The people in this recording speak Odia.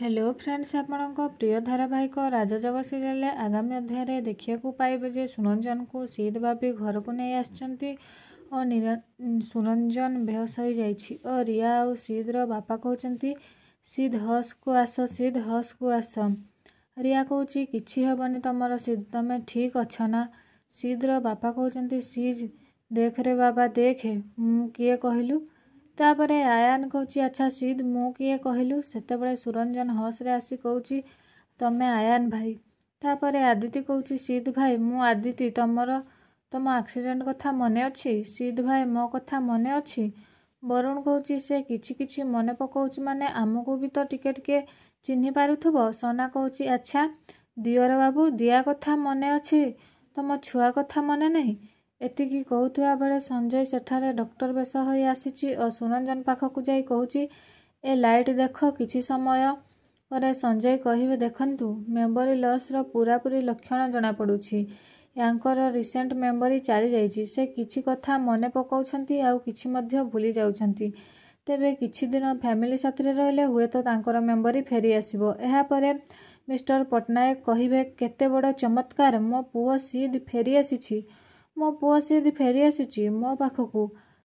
ହ୍ୟାଲୋ ଫ୍ରେଣ୍ଡସ୍, ଆପଣଙ୍କ ପ୍ରିୟ ଧାରାବାହିକ ରାଜଯୋଗ ସିରିଏଲରେ ଆଗାମୀ ଅଧ୍ୟାୟରେ ଦେଖିବାକୁ ପାଇବେ ଯେ ସୁରଞ୍ଜନକୁ ସିଦ୍ ବାବି ଘରକୁ ନେଇ ଆସିଛନ୍ତି ଓ ସୁରଞ୍ଜନ ବେହୋସ ହୋଇଯାଇଛି ଓ ରିୟା ଆଉ ସିଦ୍ର ବାପା କହୁଛନ୍ତି, ସିଦ୍ ହସ୍କୁ ଆସ, ସିଦ୍ ହସ୍କୁ ଆସ। ରିୟା କହୁଛି, କିଛି ହେବନି ତମର ସିଦ୍, ତମେ ଠିକ୍ ଅଛ ନା? ସିଦ୍ର ବାପା କହୁଛନ୍ତି, ସିଜ୍ ଦେଖରେ ବାବା ଦେଖେ, ମୁଁ କିଏ କହିଲୁ? ତାପରେ ଆୟାନ କହୁଛି, ଆଚ୍ଛା ସିଦ୍, ମୁଁ କିଏ କହିଲୁ? ସେତେବେଳେ ସୁରଞ୍ଜନ ହସ୍ରେ ଆସି କହୁଛି, ତମେ ଆୟାନ ଭାଇ। ତାପରେ ଆଦିତି କହୁଛି, ସିଦ୍ ଭାଇ, ମୁଁ ଆଦିତି, ତମର ତମ ଆକ୍ସିଡେଣ୍ଟ କଥା ମନେ ଅଛି? ସିଦ୍ ଭାଇ, ମୋ କଥା ମନେ ଅଛି? ବରୁଣ କହୁଛି, ସେ କିଛି କିଛି ମନେ ପକାଉଛି, ମାନେ ଆମକୁ ବି ତ ଟିକେ ଟିକେ ଚିହ୍ନି ପାରୁଥିବ। ସନା କହୁଛି, ଆଚ୍ଛା ଦିଅର ବାବୁ, ଦିଆ କଥା ମନେ ଅଛି, ତମ ଛୁଆ କଥା ମନେ ନାହିଁ? ଏତିକି କହୁଥିବା ବେଳେ ସଞ୍ଜୟ ସେଠାରେ ଡକ୍ଟର ବେଶ ହୋଇ ଆସିଛି ଓ ସୁରଞ୍ଜନ ପାଖକୁ ଯାଇ କହୁଛି, ଏ ଲାଇଟ୍ ଦେଖ। କିଛି ସମୟ ପରେ ସଞ୍ଜୟ କହିବେ, ଦେଖନ୍ତୁ, ମେମୋରି ଲସ୍ର ପୂରାପୂରି ଲକ୍ଷଣ ଜଣାପଡ଼ୁଛି। ୟାଙ୍କର ରିସେଣ୍ଟ ମେମୋରି ଚାଲିଯାଇଛି। ସେ କିଛି କଥା ମନେ ପକାଉଛନ୍ତି ଆଉ କିଛି ମଧ୍ୟ ଭୁଲି ଯାଉଛନ୍ତି। ତେବେ କିଛି ଦିନ ଫ୍ୟାମିଲି ସାଥିରେ ରହିଲେ ହୁଏତ ତାଙ୍କର ମେମୋରି ଫେରିଆସିବ। ଏହାପରେ ମିଷ୍ଟର ପଟ୍ଟନାୟକ କହିବେ, କେତେ ବଡ଼ ଚମତ୍କାର, ମୋ ପୁଅ ସିଦ୍ ଫେରିଆସିଛି, ମୋ ପୁଅ ସିଦ୍ ଫେରିଆସିଛି ମୋ ପାଖକୁ।